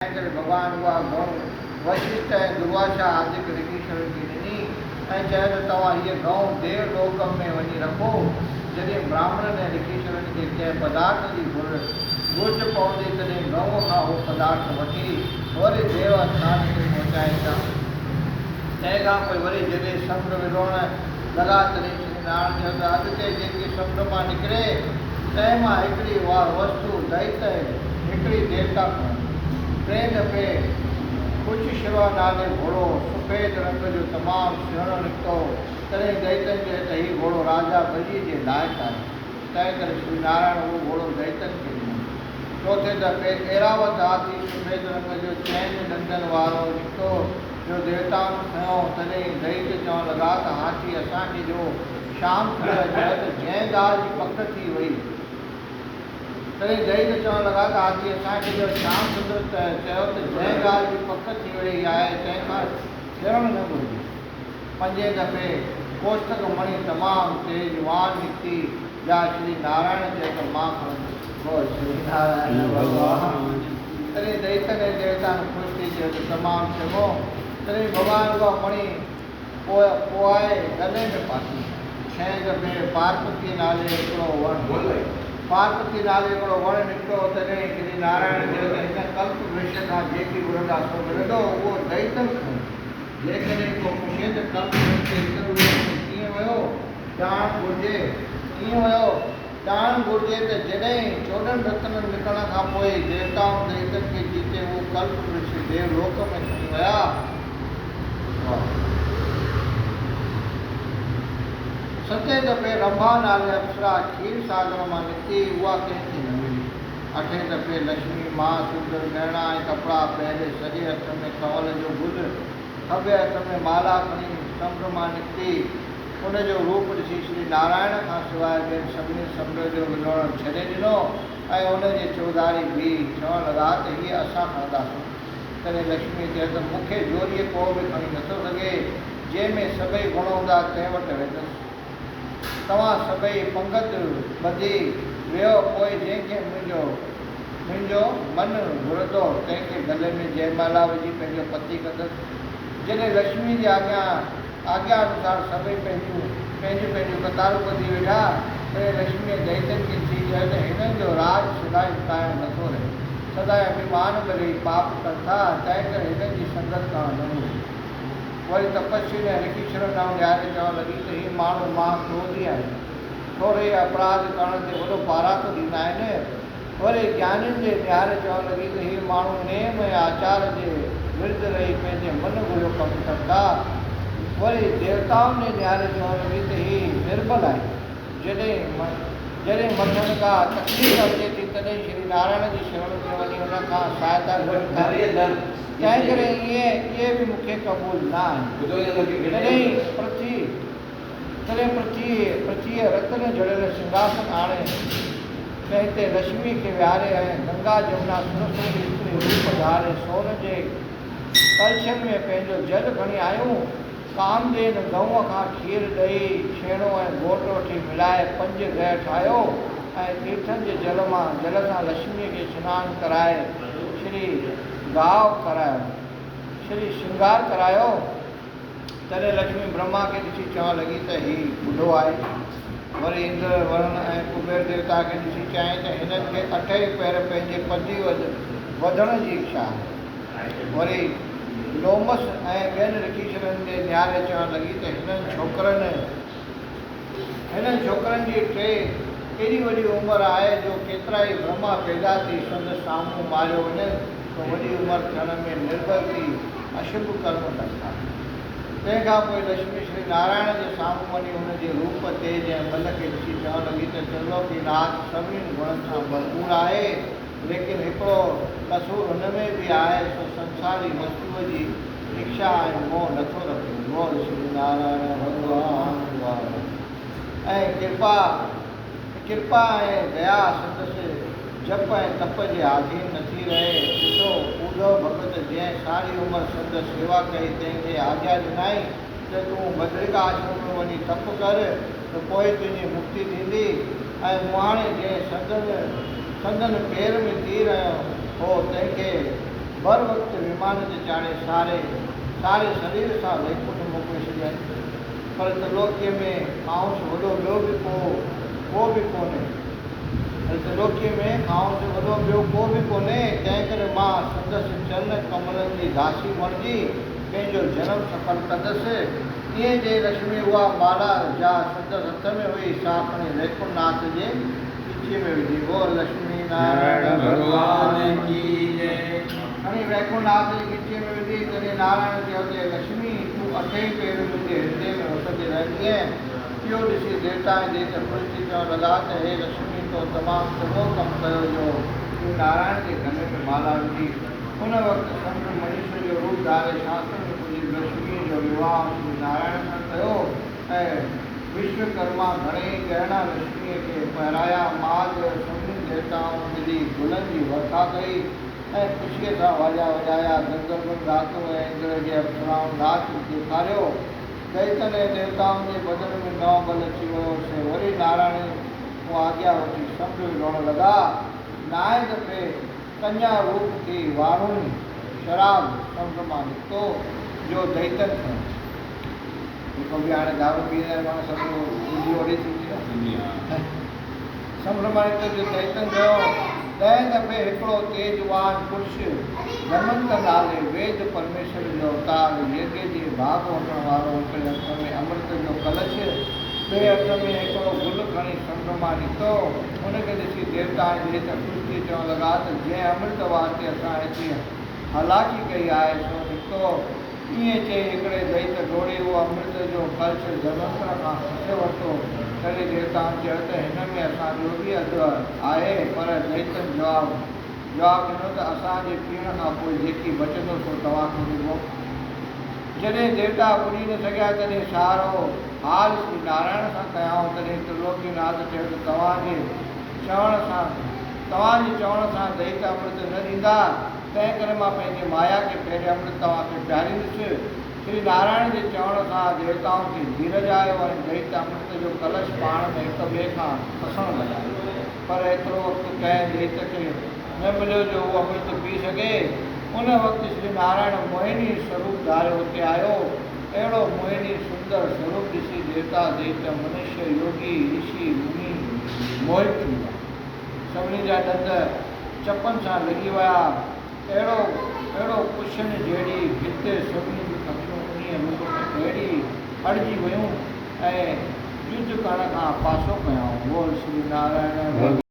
تنهن ڪري ڀڳوان اها گئون وششٽ ۽ درواشا آدڪ رشيشورن کي ڏني ۽ چيو ته توهان هيء گئون ديو لوڪ ۾ وڃي رکو، جڏهن براهمڻن ۽ رشيشورن کي ڪنهن پدارٿ جي گهرج پوندي تڏهن گئونء کان اهو پدارٿ وٺي وري ديو اسٿان تي پهچائيندا. تنهن کان پوء وري جڏهن سمنڊ ولوڙڻ لڳا تڏهن شري نارائڻ چيو ته اڳتي جيڪي سمنڊ مان نڪري تنهن مان هڪڙي وستو دئت ۽ هڪڙي ديوتا کڻن. ٽئين دفعي اچ شروا نالي گهوڙو سفيد رنگ جو تمام سهڻو نڪتو. تڏهن دئتن چيو ته هي گهوڙو راجا بليء جي لائق آهي. تنهن ڪري شري نارائڻ اهو گهوڙو دئتن کي ڏنو. چوٿين دفعي ايراوت هاٿي سفيد رنگ جو چئن ڏندن وارو نڪتو، جو ديوتائن کنيو. تڏهن دئت چوڻ لڳا ته هاٿي اسان کي ڏيو. شام سندر چيو ته جنهن ڳالهه جي پڪ ٿي وئي. تڏهن دئت چوڻ لڳا ته هاٿي اسان کي ڏيو. شام سندر چيو ته جنهن ڳالهه جي پڪ ٿي وئي آهي، تنهن کان ڦرڻ نه گهرجي. پنجين دفعي ڪوشتڪ مڻي تمام تيجوان نڪتي، جا شري نارائڻ چيو ته مان کڻندس. بول شري نارائڻ ڀڳوان. تڏهن دئتن ۽ ديوتائن خوش ٿي چيو ته تمام چڱو. تڏهن ڀڳوان اها مڻي پوئائي گلي ۾ پاتي. ڇهين دفعي پارپتيء نالي هڪڙو وڻ پارپتي نالي هڪڙو وڻ نڪتو. تڏهن شري نارائڻ چيو ته هن ڪلپ ورش کان جيڪي گهرندا سو ملندو. اهو دئتن کڻي. جيڪڏهن ڪو پڇي ته ڪلپ ورش هڪ روپ ۾ ڪيئن ويو؟ ڄاڻڻ گهرجي. ڪيئن ويو؟ ڄاڻڻ گهرجي ته جڏهن 14 رتنن نڪرڻ کان پوء ديوتائن دئتن کي جيتي اهو ڪلپ ورش ديو لوڪ ۾ کڻي ويا. ستين دفعي رنڀا نالي اپسرا کير ساگر مان نڪتي، اها ڪنهن کي نه ملي. اٺين دفعي لڇمي ماء سندر ڳهڻا ۽ ڪپڙا پهري سڄي هٿ ۾ ڪنول جو گل، کٻي هٿ ۾ مالا کڻي سمنڊ مان نڪتي. ان جو روپ ڏسي شري نارائڻ کان سواء ٻين سڀني سمنڊ جو ولوڙڻ ڇڏي ڏنو ۽ ان جي چوڌاري بيهي چوڻ لڳا ته هيء اسان کڻنداسون. تڏهن لڇميء چيو ته مون کي زوريء ڪو به کڻي نٿو سگهي، جنهن ۾ سڀئي گڻ هوندا تنهن وٽ ويندس. توهان سڀئي پنگت ٻڌي ويهو، پوء جنهن کي منهنجو منهنجو من گهرندو، تنهن کي گلي ۾ جئمالا وجهي پنهنجو پتي ڪندس. جڏهن لڇميء جي آگيا آگيا انوسار سڀئي پنهنجون پنهنجون پنهنجون قطارون ٻڌي ويٺا، تڏهن لڇميء دئتن کي ڏسي چيو ته هنن جو راڄ سدائين قائم نٿو رهي. سدائين اڀيمان ۾ رهي پاپ ڪن ٿا، تنهنڪري هنن جي سنگت ڪرڻ نه گهرجي. وري تپسوين ۽ رکيشرن ڏانهن نهاري چوڻ لڳي ته هي ماڻهو مها ڪروڌي آهن. ٿوري ئي اپراڌ ڪرڻ تي وڏو پاراتو ڏيندا آهن. وري گيانين ڏي نهاري چوڻ لڳي ته هي ماڻهو نيم ۽ آچار جي ورد رهي پنهنجي من گهريو ڪم ڪن ٿا. وري ديوتائن ڏي نهاري چوڻ لڳي ته هي نربل آهن. جڏهن مٿن ڪا تڪليف اچي ٿي تڏهن شري نارائڻ جي شرڻ ۾ وڃي ان کان سهائتا گهرن ٿا. تنهنڪري اهي به مون کي قبول نه آهن. تڏهن پرٿيء رتن جڙيل سنگهاسن آڻي تنهن تي لڇميء کي ويهاري ۽ گنگا، جمنا، سرسوتي استري روپ ڌاري سون جي ڪلشن ۾ پنهنجو جل کڻي آيون. ڪامڌين گئونء کان کير، ڏهي، ڇيڻو ۽ گهوٽ وٺي ملائي پنج گهه ٺاهيو ۽ تيرٿن جي جل مان جل سان لڇميء کي سنان ڪرائي شري گاء ڪرايو، شري شنگار ڪرايو. تڏهن لڇمي برهما کي ڏسي چوڻ لڳي ته هي ٻڍو آهي. وري اندر، ورڻ ۽ ڪبير ديوتا کي ڏسي چيائين ته هنن کي اٺئي پهر پنهنجي پدي وڌڻ جي اڇا آهي. وري لومس ۽ ٻين رکيشرن ڏي نهاري چوڻ لڳي ته هنن ڇوڪرن جي ٽي ايڏي وڏي عمر آهي جو ڪيترائي برهما پيدا ٿي سندس سامهون ماريو وڃن ته وڏي عمر ٿيڻ ۾ نربل ٿي اشڀ ڪرم ڪن ٿا. تنهن کان پوء لڇمي شري نارائڻ جي سامهون وڃي هن جي روپ، تيج ۽ ٻل کي ڏسي چوڻ لڳي ته ترلوڪي ناٿ سڀني گڻن سان ڀرپور آهي، ليڪن هڪڙو قصور هن ۾ به آهي سو سنساري وستوء جي اکشا ۽ موهه نٿو رکي. بول شري نارائڻ ڀڳوان دوارا ۽ ڪرپا ڪرپا ۽ ديا سندس جپ ۽ تپ جي آڌين نٿي رهي. ڏسو، اودهو ڀڳت جنهن ساري عمر سندس سيوا ڪئي، تنهن کي آگيا ڏنائين ته تون بدرڪا آشرم ۾ وڃي تپ ڪر ته پوء تنهنجي مڪتي ٿيندي ۽ مهاڻي جنهن سندن پير ۾ تير هنيو هو، تنهن کي بر وقت ومان تي چاڙهي ساري ساري سرير سان ويڪنٺ موڪلي ڇڏيائين. پر ترلوڪيء ۾ کانئس وڏو ٻيو به ڪو ڪو به ڪونهي. پر ترلوڪيء ۾ کانئس وڏو ٻيو ڪو به ڪونهي، تنهنڪري مان سندس چرن ڪملن جي داسي بڻجي پنهنجو جنم سڦل ڪندس. ائين چئي لڇمي اها مالا جا سندس هٿ ۾ هئي، سا کڻي ويڪنٺ ناٿ جي ڳچيء ۾ وڌي. بول لڇمي نارائڻ ڀڳوان ڪي جئي. کڻي ويڪنٺ ناٿ جي ڳچيء ۾ وڌي. تڏهن نارائڻ چيو ته اي لڇمي! تون اٺئي پهر منهنجي هردي ۾ وسندي رهندينء. اهو ڏسي ديوتا ۽ ديت خوش ٿي چوڻ لڳا ته هي لڇمي! تو تمام چڱو ڪم ڪيو جو تون نارائڻ جي گلي ۾ مالا وڌي. ان وقت سمنڊ منشيء جو روپ ڌاري شاسترن موجب لڇميء جو وواهه شري نارائڻ سان ڪيو ۽ وشوڪرما گهڻيئي ڳهڻا لڇميء کي پهرايا. مهاديو سڀني ديوتائن ملي گلن جي ورکا ڪئي ۽ خوشيء سان واڄا وڄايا. گنڌرون ڳاتو ۽ اندر جي اپسرائن ناچ ڏيکاريو. دئيتن ۽ ديوتائن جي بدن ۾ نئون ٻل اچي ويو، سي وري نارائڻ کان آگيا وٺي سمنڊ وڍڻ لڳا. نائين دفعي ڪنيا روپ ٿي واروني، شراب، سمنڊ مان نڪتو، جو دئيتن کنيو. جيڪو به هاڻي دارو پيئندا آهن معنيٰ سمجهو ٻڌي اوڏي ٿيندي نه. سمنڊ مان نڪتو جو دئيتن کنيو. ڏهين دفعي هڪڙو تيجوان پرش ڌنونت نالي ويد پرميشور جو اوتار، يگيه جي ڀاڳ وٺڻ وارو هڪڙي هٿ ۾ امرت جو ڪلش، ٻئي هٿ ۾ هڪڙو گل کڻي سمنڊ مان نڪتو. ان کي ڏسي ديوتا ۽ ديت خوش ٿي چوڻ لڳا ته جنهن امرت واسطي اسان هيتري هلاکي ڪئي آهي، سو نڪتو. ائين چئي هڪڙي ديت ڊوڙي اهو امرت جو ڪلش ڌنونتر کان کسي ورتو. تڏهن ديوتائن چيو ته هن ۾ اسان جو به اڌ آهي. پر ديتن جواب جواب ڏنو ته اسان جي پيئڻ کان پوء جيڪي بچندو سو توهان کي ڏبو. جڏهن ديوتا پڄي نه سگهيا، تڏهن سارو حال شري نارائڻ سان ڪيائون. تڏهن ترلوڪي ناٿ چيو ته توهان جي چوڻ سان توهان جي چوڻ سان ديت امرت نه ڏيندا، تنهنڪري مان پنهنجي مايا کي ڦيري امرت توهان کي پياريندس. شري نارائڻ جي چوڻ سان ديوتائن کي ڌيرج آيو ۽ ديت امرت جو ڪلش پاڻ ۾ هڪ ٻئي کان کسڻ لڳا. پر ايترو وقت ڪنهن ديت کي نه مليو جو هو امرت پي سگهي. ان وقت شري نارائڻ موهني سروپ ڌاري اتي آيو. اهڙو موهني سندر سروپ ڏسي ديوتا، ديت، منشيه، يوگي، رشي، مني موهت ٿي ويا. سڀني جا ڏند چپن سان لڳي ويا. اهڙو اهڙو ڪشن جهڙي ڀت سڀني جون اکيون انهيء روپ ۾ اهڙي اڙجي ويون ۽ يڌ ڪرڻ کان پاسو ڪيائون. بول شري نارائڻ ڀڳوان.